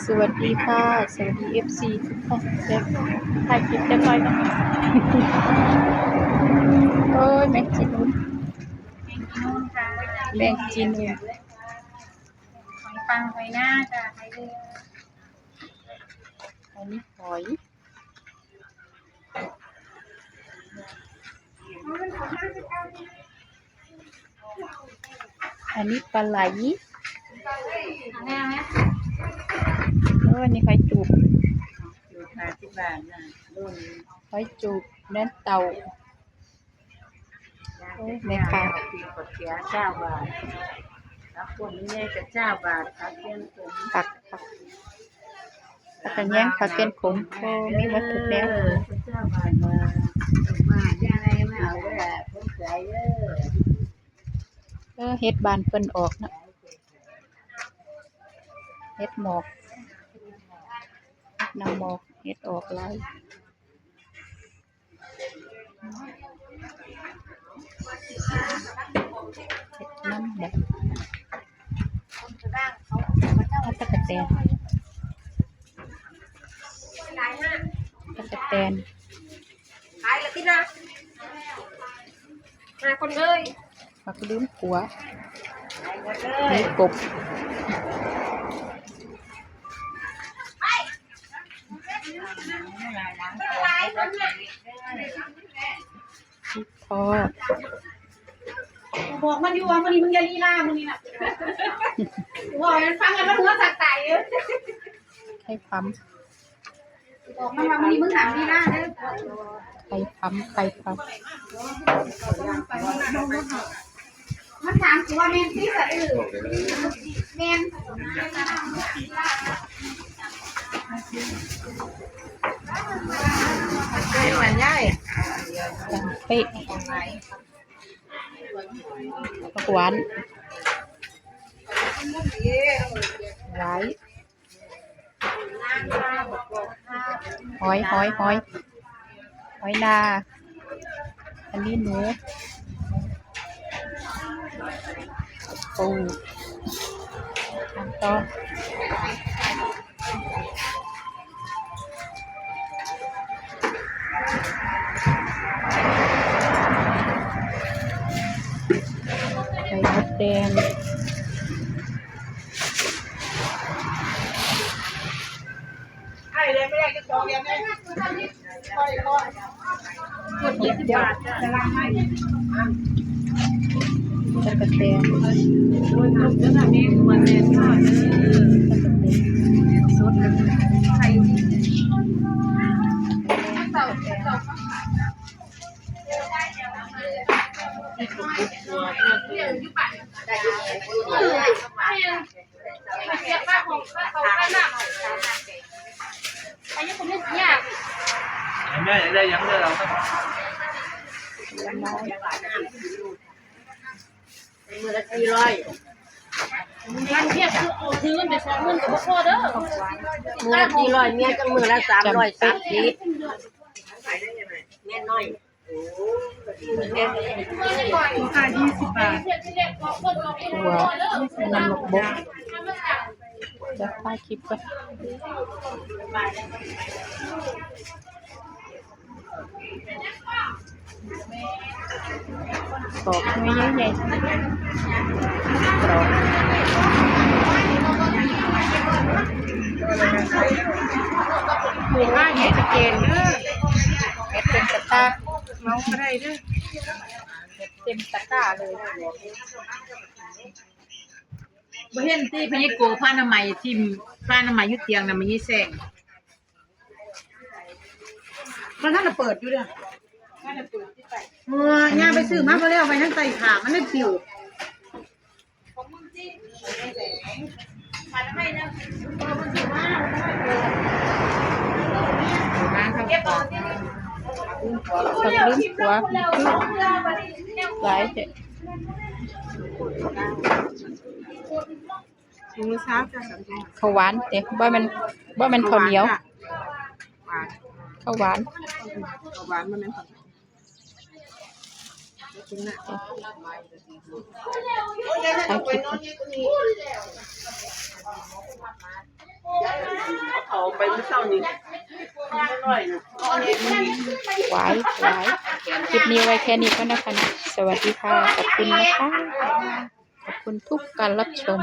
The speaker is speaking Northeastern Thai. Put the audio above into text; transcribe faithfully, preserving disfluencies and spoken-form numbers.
สวัสดีค่ะ สวัสดี เอฟซี ทุกท่าน เดี๋ยวถ่ายคลิปเรียบร้อยแล้ว โอ้ย แมงจีนูน แมงจีนูนค่ะ แมงจีนูน หอยปัง หอยนาจ้ะ หอยเดือ อันนี้หอย อันนี้ปลาไหล โอ้ อันนี้หอยจูบ หอยจูบ เนื้อเต่า โอ้ แม่ค้า เก้าบาท ผัก ผัก ผักกะแยง ผักแกนขม โอ้ มีหมดทุกแนว เออ เห็ดบ้านเพิ่นออกเนาะ เห็ดหมอก เห็ดนางหมอก เห็ดออกหลาย เห็ดนางหมอก ตั๊กแตน ตั๊กแตน ขายละตินะ หาคนเลย ผักลืมขัว ขายหมดเลย มีกบ ทอด บอกมันอยู่ว่ามื้อนี้มึงอย่าลีลา มื้อนี้น่ะ บอกมันฟังแล้วมันหัวสักตายอยู่ ไข่พำ บอกมันว่ามื้อนี้มึงห้ามลีลาเด้อ ไข่พำ ไข่พำ มันถามกูว่าแม่นตี้สะอือ แม่น เป็นเหมือนยาย เป๊ะ ผักหวาน หลาย หอย หอย หอย หอยนา อันนี้หนู ปู ทางต้น ไข่มดแดง ยี่สิบบาทจ้ะ ตะกะแตน โอ้ย ต้มจนแบบนี้ มันแน่นมากเลย ตะกะแตน สดเลย ใส่ แม่อยากได้หยังเลือกเอาครับ มื้อละสี่ร้อย มันเทียบคือเอาซื้อเงินไปสองหมื่นก็บ่พอเด้อ มื้อละสี่ร้อย เมียจังมื้อละสามร้อยสามสิบ เมียน้อย ค่ะ ยี่สิบบาท ถั่ว อันนั้นหมกบก เดี๋ยวถ่ายคลิปก่อน ปอกหน่วยใหญ่ๆ ปอก ปลูกบ้านเห็ดสะเกดเด้อ เห็ดเต็มตะกร้า เมาก็ได้เด้อ เห็ดเต็มตะกร้าเลย บ่เห็นติ พะยายโกผ้าอนามัยทิ่ม ผ้าอนามัยอยู่เตียงน่ะ มันยี่แสง มันทันได้เปิดอยู่เด้อ เออ ย่าไปซื้อมาบ่แล้ว ไว้ทางใต้ขา มันได้ปิว ผักลืมผัว หลายแท้ ถุงละซาวจ้ะ ข้าวหวานเด้ บ่แม่น บ่แม่นข้าวเหนียว หวาน ข้าวหวาน ข้าวหวาน บ่แม่นข้าวเหนียว ถ่ายคลิปก่อน ไปมื้อเช้านี่ หวายหวายคลิปนี้ไว้แค่นี้ก่อนนะคะนะ สวัสดีค่ะ ขอบคุณนะคะ ขอบคุณทุกการรับชม